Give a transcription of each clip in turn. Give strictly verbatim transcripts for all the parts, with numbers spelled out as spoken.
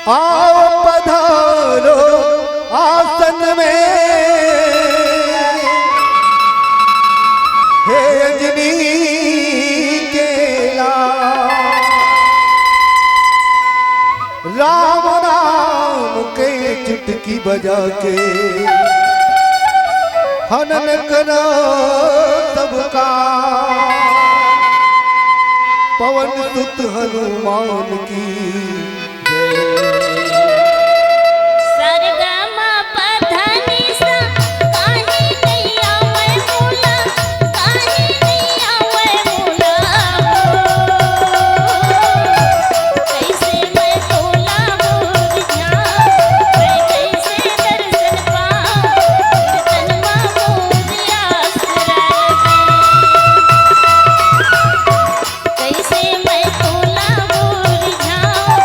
आओ पधारो आसन में, हे अंजनी के लाल। राम नाम के चुटकी बजा के हनन करा सबका। पवन सुत हनुमान की जय। सरगम पधनि सा काहे नइ आवै मोला, काहे नइ आवै मोला हो। कइसे मैं तोला मुरझाऊं, मैं कइसे दर्शन पाऊं, कीर्तन मा मोर आसरा। कइसे मैं तोला मुरझाऊं,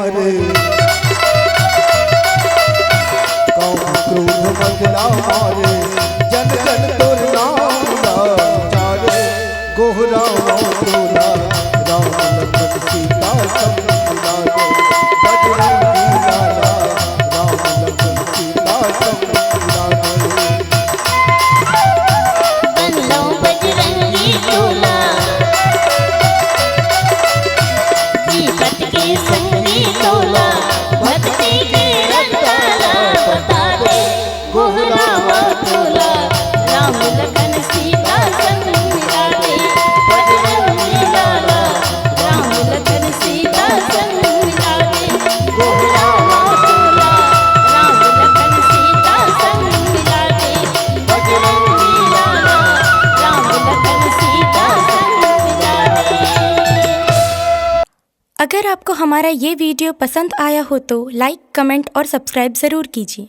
मारे, काम क्रोध मद ला मारे, जन जन तोर नाम ला चारे। गोहरावंव तोला, राम लखन सीता संग मिला दे। बजरंगी लाला, राम लखन सीता संग मिला दे। बनलो बजरंगी तोला, विपत के संगी तोला, भक्ति के रंग ला बता दे। गोहरावंव तोला, राम लखन सीता संग मिला दे। बजरंगी लाला, राम लखन सीता संग मिला दे। गोहरावंव तोला, राम लखन सीता संग मिला दे। बजरंगी लाला, राम लखन सीता संग मिला दे। अगर आपको हमारा ये वीडियो पसंद आया हो तो लाइक, कमेंट और सब्सक्राइब ज़रूर कीजिए।